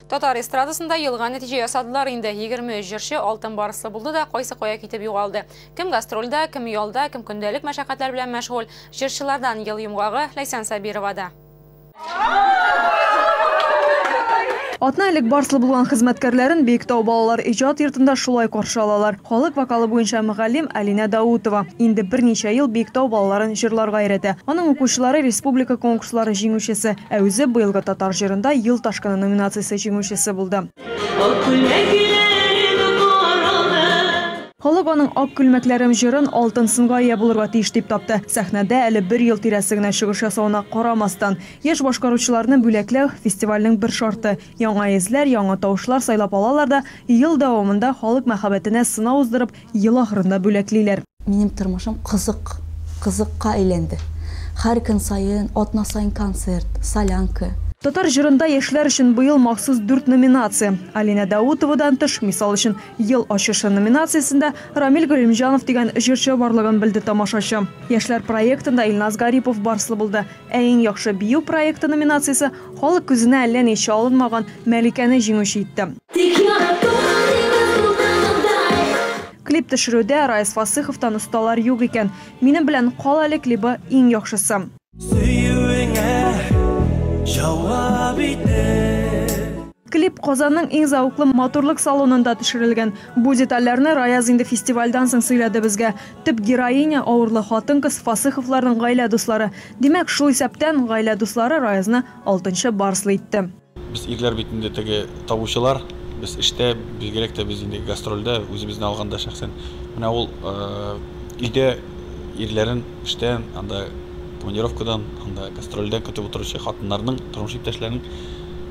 Татар эстрадасында елга нәтиҗә ясадылар инде. 23 җырчы алтын барыслы булды да, кайсы кая китеп югалды. Кем гастрольдә, кем ялда, кем көндәлек мәшәкатьләр белән мәшгуль. Җырчылардан ел йомгагы Ләйсән Сабировада. Атна элек барслы булган хезмәткәрләрен Биектау балалар иҗат йортында шулай каршы алалар. Халык вокалы буенча мөгаллим Алинә Даутова инде берничә ел Биектау балаларын җырларга өйрәтә. Аның укучылары республика конкурслары җиңүчесе, ә үзе быелгы татар җырында ел ташкыны номинациясе җиңүчесе булды. Халык аның Ак күлмәкләрем җырын алтын сынга ия булырга тиеш дип тапты. Сәхнәдә әле бер ел тирәсе генә чыгыш ясавына карамастан, яшь башкаручыларны бүләкләү фестивальнең бер шарты. Яңа йөзләр, яңа тавышлар сайлап алалар да, ел дәвамында халык мәхәббәтенә сынау уздырып, ел ахырында бүләклиләр. Минем тормышым кызык, кызыкка әйләнде. Һәр көн саен, атна саен концерт, солянка. Татар җырында яшьләр өчен быел махсус 4 номинация. Алинә Даутовадан тыш, мисал өчен, ел ачышы номинациясендә Рамил Галимҗанов дигән җырчы барлыгын белде тамашачы. Яшьләр проектында Илназ Гарипов барслы булды. Ә иң яхшы бию проекты номинациясе халык күзенә әллә ни чалынмаган Мәликәне җиңүче итте. Клип төшерүдә Раяз Фасыховтан осталар юк икән. Минем белән кал әле клибы иң яхшысы. Клип Казанның иң зәвыклы матурлык салонында төшерелгән. Бу детальләрне Раяз инде фестивальдән соң сөйләде безгә. Төп героиня авырлы хатын-кыз Фасыховларның гаилә дуслары. Димәк, шул исәптән гаилә дуслары Раязны 6-нчы барслы итте. Без ирләр бит инде теге табучылар, без эштә, бигрәк тә без инде гастрольдә, үзебезне алганда шәхсән. Менә ул өйдә ирләрен эштән, анда командировкадан, анда гастрольдән көтеп утыручы хатыннарның, тормыш иптәшләренең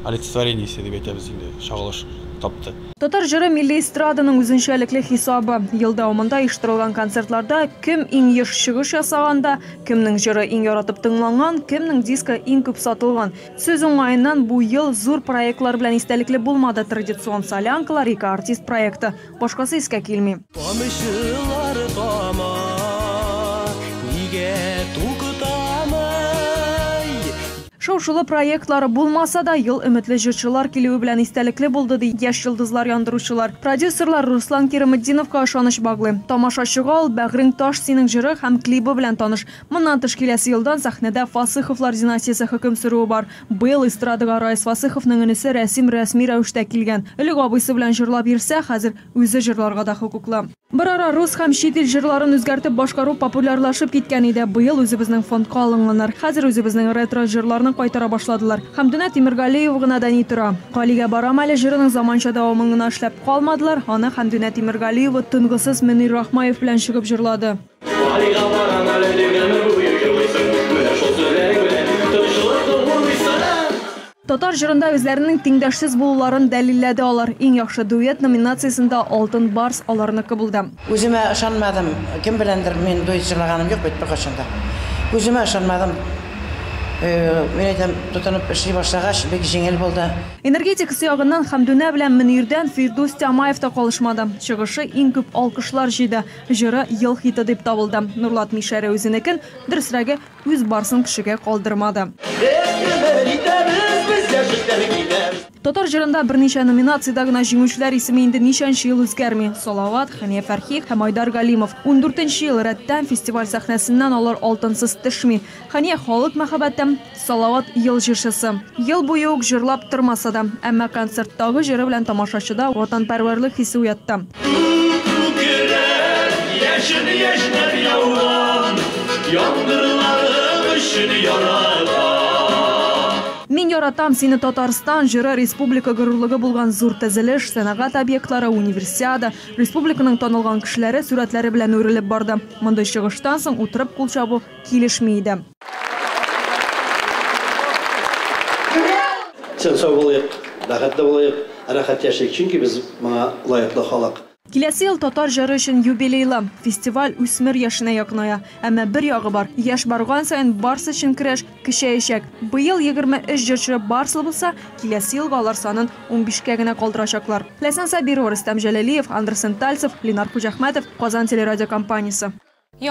олицетворениесе дип әйтәбез инде, чагылыш тапты. Татар җыры милли эстраданың үзенчәлекле хисабы. Ел дәвамында оештырылган концертларда кем иң еш чыгыш ясаганда, кемнең җыры иң яратып тыңланган, кемнең диско иң күп сатылган. Сүз уңаеннан бу ел зур проектлар белән истәлекле булмады. Традицион солянкалар, ике артист проекты. Башкасы искә килми. Тамчылар тама, нигә туктамый? Шау-шулы проектлары булмаса да, ел өметле җырчылар килүе белән истәлекле булды, ди яшь йолдызлар яндыручылар. Продюсерлар Руслан Кираметдиновка ышаныч баглый. Тамашачыга ул Бәгърең таш синең җыры һәм клибы белән таныш. Моннан тыш киләсе елдан сәхнәдә Фасыховлар династиясе хөкем сүрүе бар. Быел эстрадага Раяз Фасыховның энесе Рәсим рәсми рәвештә килгән. Элек абыйсы белән җырлап йөрсә, хәзер үзе җырларга да хокуклы. Бер ара рус һәм чит ил җырларын үзгәртеп башкару популярлашып киткән иде. Быел үзебезнең фондка алынганнар. Хәзер үзебезнең ретро җырларны кайтара башладылар. Хәмдүнә Тимергалиева гына да ни тора. Галигә барам әле җырының заманча дәвамын гына эшләп калмадылар. Аны Хәмдүнә Тимергалиева тынгысыз Мөнир Рахмаев белән чыгып җырлады. Галигә барам әле дип гомер буе җырлыйсың. Менә шул сүзләрең белән тынычлыкны урлыйсың. Татар җырында үзләренең тиңдәшсез булуларын дәлилләде алар. Иң яхшы дуэт номинациясендә Алтын Барс аларныкы булды. Үземә ышанмадым, кем беләндер мин дуэт җырлаганым юк бит беркайчан да. Үземә ышанмадым. Мин әйтәм, тотынып эшли башлагач, бик җиңел булды. Энергетикасы ягыннан Хәмдүнә белән Мөнирдән Фирдүс Тямаев та калышмады. Чыгышы иң күп алкышлар җыйды. Җыры ел хиты дип табылды. Нурлат Мишәре үзенекен, дөресрәге, үз барсын кешегә калдырмады. Татар җырында берничә номинациядә генә җиңүчеләр исеме инде ничәнче ел үзгәрми. Салават, Хәния Фәрхи һәм Айдар Галимов. 14 ел рәттән фестиваль сәхнәсеннән алар алтынсыз төшми. Хәния халык мәхәббәте, Салават ел җырчысы. Ел буе үк җырлап тормаса да, әмма концерттагы җыры белән тамашачыда ватанпәрвәрлек хисе уятты. Яшен яшьнәп яуган, яңгырларым өчен ярата. Мин яратам сине, Татарстан җыры республика горурлыгы булган зур төзелеш, сәнәгать объектлары, универсиада, республиканың танылган кешеләре сурәтләре белән үрелеп барды. Мондый чыгыштан соң утырып кул чабу килешми иде. Сен сау булыйк, бәхетле булыйк, рәхәт яшик, чөнки без моңа лаеклы халык. Киләсе ел татар җыры өчен юбилейлы. Фестиваль үсмер яшенә якыная. Әмма бер ягы бар. Яшь барган саен барс өчен көрәш көчәячәк. Быел 23 җырчы барслы булса, киләсе елга алар санын 15-кә генә калдырачаклар. Ләйсән Сабирова, Рөстәм Җәләлиев, Андерсен Тальцев, Ленар Хуҗахмәтов, Казан телерадиокомпаниясе.